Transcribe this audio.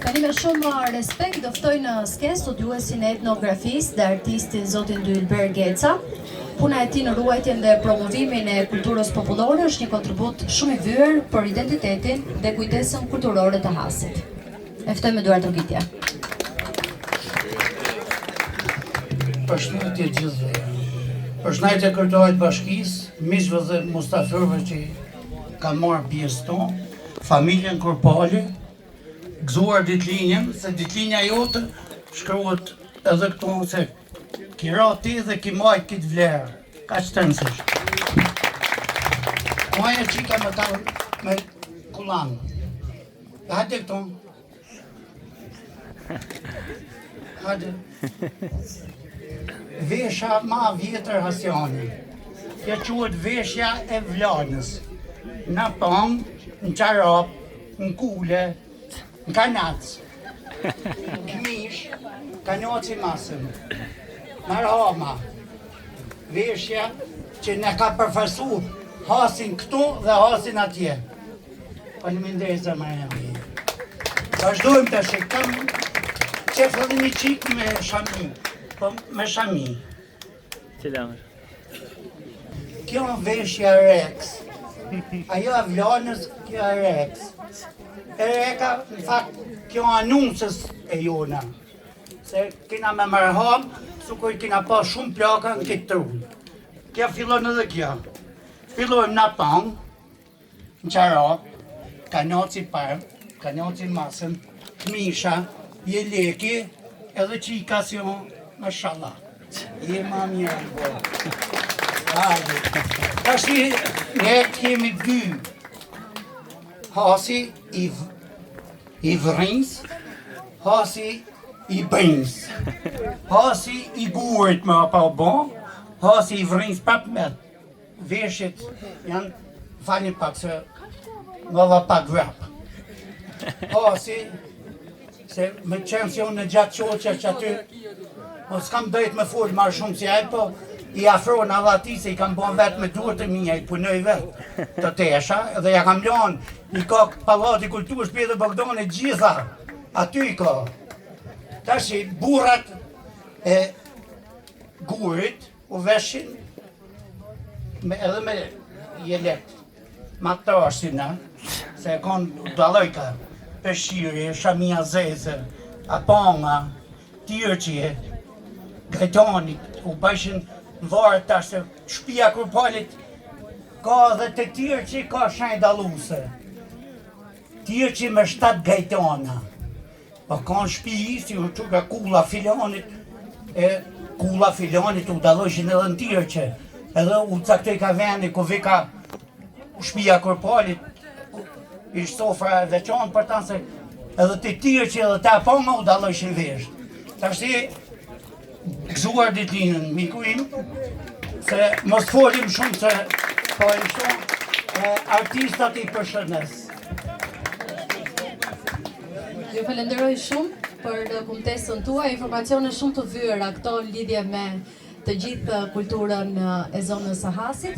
Tani me shumë respekt do ftoj në skenë studiuesin e etnografisë dhe artistin zotin Dylber Geca. Puna e tij në ruajtjen dhe promovimin e kulturës popullore është një kontribut shumë i vyer për identitetin dhe kujtesën kulturore të Hasit. E ftoj me duartrokitje. Përshëndetje gjithëve. Përshëndetje kryetarit bashkisë, miqve dhe mustafirëve që kanë marrë pjesë këtu, familjen Kurpali, gëzuar ditëlindjen, se ditëlindja jote shkruhet edhe këtu se ki ra ti dhe ki majt këtë vlerë, kaq të rëndësishme. Maja qika me ta me kullan. Hajde këtu. Hajde. Veshja ma vjetër hasjani. Kjo quhet veshja e Vlanës. Në pong, në çarap, në kule, në kanac. Këmish, kanaci masëm. Marhama. Veshja që na ka përfaqësu Hasin këtu dhe Hasin atje. Faleminderit zemra jeme. Vazhdojmë tash kam qef edhe një çikë me shami. Po me shami. Cila është? Kjo veshja e Rekës. Ajo e Vlanës, kjo e Rekës. E Reka, në fakt, kjo anunësës e jona. Se kina me marham, sukur kina pa shumë plaka në këtë trull. Kjo fillon edhe kjo. Fillojmë në pang, Në çarap, kanaci parë, kanaci masëm, këmisha, jeleki, edhe qika si o, mashallah. Je ma mira në botë. Hajde. Tashi, ne kemi dy. Hasi i, i vrins, hasi i brins. Hasi i gurit me pa bo, hasi i vrins prap me Veshjet janë, falni pak se ngova pak vrap. Hasi, se me qenë se unë në gjatë qoqja që aty, po s'kam drejt me folë ma shumë si ai, po i afron edhe atij se i kam bon vetë me duart e mia, i punoj vetë të tesha, dhe ja kam lanë, i ka pallati kulturës Pjetër Bogdani gjitha, aty i ka. Tashi, burrat e gurit, U veshin me, edhe me jelek, ma trashë si na, se e konë dallojka, peshqiri, shamia zeze, apanga, tirqi, gajtani, u bajshin në varë tash se shpia Kurpalit ka edhe të tirqi ka shenjë dalluse. Tirqi me shtatë gajtana. Po kanë shpi si u quka kulla filanit, e kulla filanit u dallojshin edhe në tirqe, edhe u caktoj ka vendi ku vika shpia Kurpalit, ishte sofra e veçantë për ta se edhe të tirqe edhe të apanga u dallojshin veshët. Tashti Gëzuar ditëlindjen, miku im, se mos folim shumë se po e shumë, e, artistat i përshëndes. Ju falenderoj shumë për kumtesën tuaj, informacione shumë të vyera këto lidhje me të gjithë kulturën e zonës së Hasit.